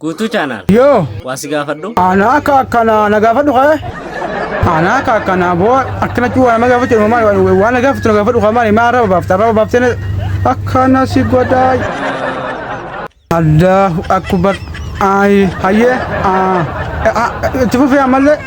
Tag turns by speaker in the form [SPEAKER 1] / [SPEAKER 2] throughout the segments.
[SPEAKER 1] Guutuu Channel.
[SPEAKER 2] Yoo.
[SPEAKER 1] Waa si gaafadhu.
[SPEAKER 2] Anaa akka akkana na gaafadhu ka'e. Anaa akka akkana boo akkanatti waa nama gaafachuu maali waan na gaafatu na gaafadhu kaa maali maa arraba baafta arraba baaftee akkana si godhaa. Allahu akbar. Ay hayyee itti fufee ammallee.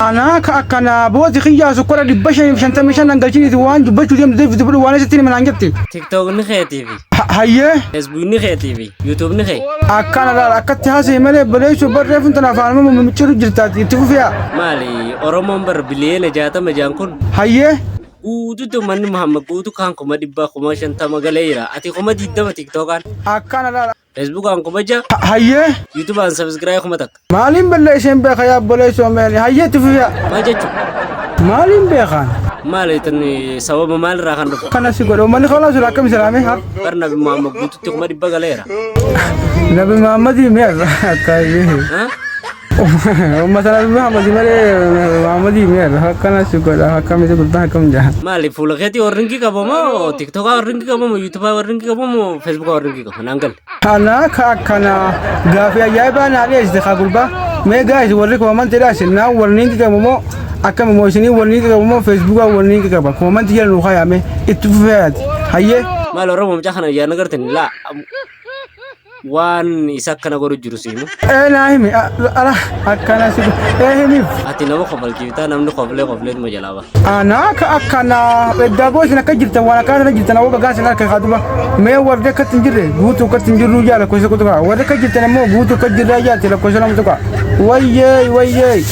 [SPEAKER 2] Anaa ka akkana booti kiyyaa sukkora 555 nan galchiniiti waan dubbachuu deemtu deebitu fudhu waan isitti hime naan jette.
[SPEAKER 1] TikTokni keetii fi
[SPEAKER 2] Hayyee.
[SPEAKER 1] Facebookni keetii fi YouTubeni kee.
[SPEAKER 2] Akkana laala akkatti haasa'e malee baleessuu barreeffuun tana afaan nama mimicciiru jirtaati itti fufiyaa.
[SPEAKER 1] Maali Oromoon bar biliyeena 60 jaan kun
[SPEAKER 2] Hayyee.
[SPEAKER 1] guutuutti uummanni Muhammad guutuu kaan 100,000 50,000 galee jira. Ati 20,000 TikTokaan.
[SPEAKER 2] Akkana laala.
[SPEAKER 1] Facebookaan 6,000.
[SPEAKER 2] Hayyee.
[SPEAKER 1] YouTubeaan subscribe 1000.
[SPEAKER 2] Maaliin balleesseen beeka yaa obboleessoo meeni hayyee itti fufiyaa.
[SPEAKER 1] Maal jechuun?
[SPEAKER 2] Maaliin beekaan?
[SPEAKER 1] Maali tun sababa maalirraa kan dhufu?
[SPEAKER 2] Kana si godhe uummanni koolaa sura akkam islaamee har.
[SPEAKER 1] Bar Nabi Muhammad guutuutti 100,000 galeera.
[SPEAKER 2] Nabi Muhammadii meerra akkayyee.
[SPEAKER 1] Ha?
[SPEAKER 2] Uummata Nabi Muhammadii malee Muhammadii meerra akkana si godha akkamitti guddaan akkam jaha.
[SPEAKER 1] Maali fuula keetii warringi qaba moo TikTokaa warringi qaba moo YouTubeaa warringi qaba moo Facebookaa warringi qaba naan galle.
[SPEAKER 2] Kana ka akkana gaafii ajaa'ibaa naa dhiyeessite kaa gurbaa. Mee gaayis warri koomantii dhiyeesse naa warningi qabu moo akkami moo isinii warningi qabu moo Facebookaa warningi qaba koomantii jala nuu kaayame itti fufeeti hayyee.
[SPEAKER 1] Maal Oromoo mucaa kana yaadna gartani laa waan isa akkana godhu jiru si himu.
[SPEAKER 2] Ee naa himi ala akkana si ee himiif.
[SPEAKER 1] Ati nama kofalchiiftaa namni koflee kofleetuma jalaa ba'a.
[SPEAKER 2] Anaa ka akkana eddaa boo isin akka jirtan waan akkana sana jirtan awwa bagaa isin harka kaa duba mee warri akkatti hin jirre guutuu akkatti hin jirruu jaa lakkoofsa kutukaa warri akka jirtan ammoo guutuu akka jirraa jaatti lakkoofsa 2 tuqa wayyee wayyee.